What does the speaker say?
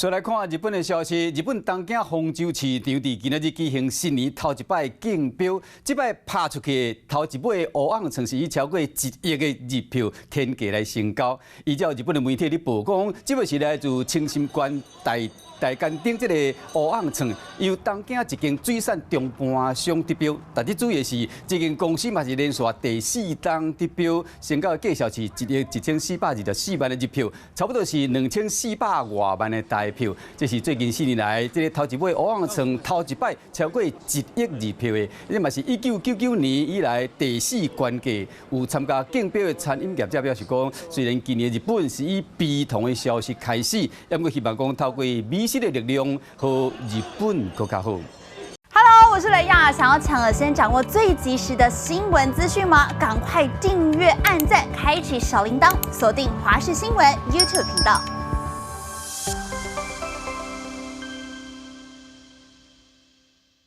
再來看日本的消息，日本東京豐洲市場佇今仔日舉行新年頭一擺競標，這擺拍出去的頭一尾烏甕創是以超過1億的日票天價來成交。依照日本的媒體咧報講，這尾是來自青森縣大干町這個烏甕創，由東京一間水產中盤商得標。但是注意的是，這間公司嘛是連續第四冬得標，成交的價數是1億1424萬的日票，差不多是2400外萬的台票。這是最近4年來，這个頭一尾烏甕創頭一擺超過一億日票的，這嘛是1999年以來第四懸價。有參加競標的餐飲業者表示講，雖然今年日本是以悲痛的消息開始，毋過希望講透過美食的力量，予日本閣較好。 Hello，我是雷亞，想要搶先掌握最及時的新聞資訊嗎？趕快訂閱、按讚、開啟小鈴鐺，鎖定華視新聞 YouTube 頻道。